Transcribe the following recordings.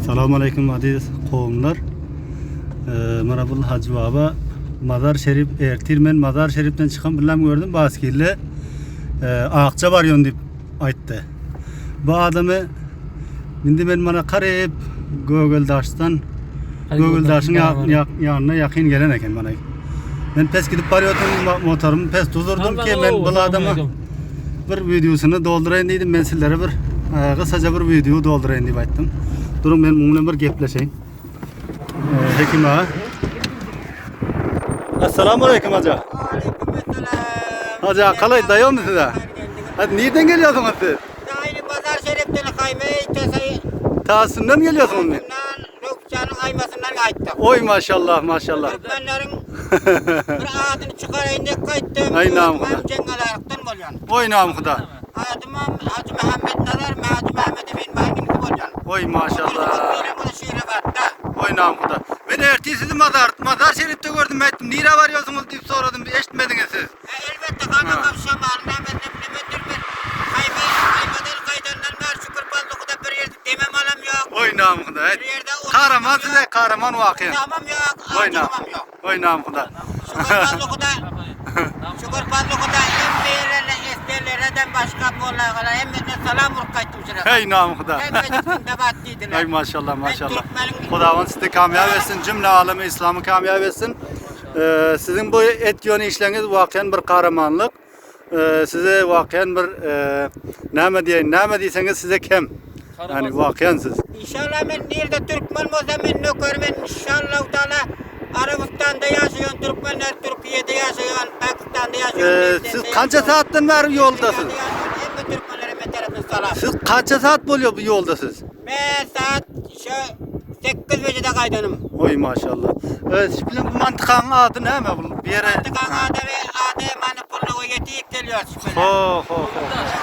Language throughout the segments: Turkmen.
Salam aleýkum aziz kowumlar. Mana bu Hajy Baba Mazar Şerif ertir men Mazar Şerifden çykan birlem gördüm baskille Akça barýan diýip aýtdy. Bu adamy indi men mana karyp Gögeldaşdan Gögeldaşyň ýanyna ýakyn gelen eken mana. Men pes gidip barýardym motorymy pes duzurdym ki men bu adamy Bir wideosyny dolduraýyn diýdim. Men sizlere bir e, gysaja bir wideo dolduraýyn diýip aýtdym. Duruň men muň bilen bir gepleşeýin. E, Hekim aga. Assalamu alaykum hoca. Hoca kalay daýamy size? Hadi nirden geliyorsunuz siz? Daýly bazar şerefden haýma eýtesay. Tasından geliyorsunuz mu? Röwşanyň aýmasyndan gaýtdyk. Oy maşallah maşallah. Türkmenleriň bir adyny çykaraýyn diýip gaýtdym. Aý namhuda. Jeňňalarykdan bolýan. Oy namhuda. Adym Hajy Muhammet Nazar, Hajy Muhammet Emin baýyň inisi bolýan. Oy maşallah. Şirebatda. Oy namhuda. Men ertir sizi mazar, mazar şerifde gördüm. Aýtdym, nirä barýarsyňyz diýip soradym. Eşitmediňiz siz. Elbetde gaňňam şamaly näme nemedir bir haýma haýmadan gaýdandan bäri şükür ballygyda bir ýerde demem alam ýok. Oý nam huda. Bir ýerde Kahraman size kahraman wakyň. Tamam ýok, Oý nam. acygymam ýok. Oý nam huda. Şükür ballygyda şükür ballygyda hemmelerine esgerlereden başga mollagalara hemmesine salam urup gaýtdym şurada. Hey nam huda. Hemmesi zindabad diýdiler. Ay maşallah maşallah. Türkmeniň Hudawan sizi kamyab etsin, cümle alemi İslam'ı kamyab etsin. Siziň bu etýän işleriňiz wakyýan bir gahrymanlyk. Size wakyýan bir näme diýeýin, näme diýseňiz size kem. Ýani wakyýan siz. Inşallah men nirde türkmen bolsa men nöker men inşallah taala Arabystanda ýaşaýan türkmenler Türkiýede ýaşaýan Pakistanda ýaşaýan Siz kança saatdan bäri ýoldasyz? Hemme türkmenlere men tarapdan salam. Siz kança saat bolýar bu ýolda siz? Men saat şu 8 bejede gaýdanym. Oý maşallah. Öz bilen bu mantykaň ady näme bu? Bir ýere Mantykaň ady we ady many pulluga ýetip gelýär şu bilen. Ho ho ho.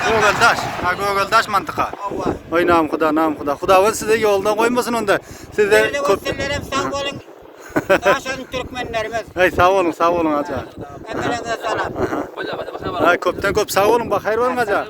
Gögeldaş. Ha Gögeldaş mantyka. Hawa. Oý nam huda nam huda. Hudawen sizi ýoldan goýmasyn onda. Size köp Sizlerem sag boluň. Daşan türkmenlerimiz. Hey sag boluň sag boluň aja. Hemmeleriňize salam. Ay köpden köp sag boluň. Bahayr boluň aja.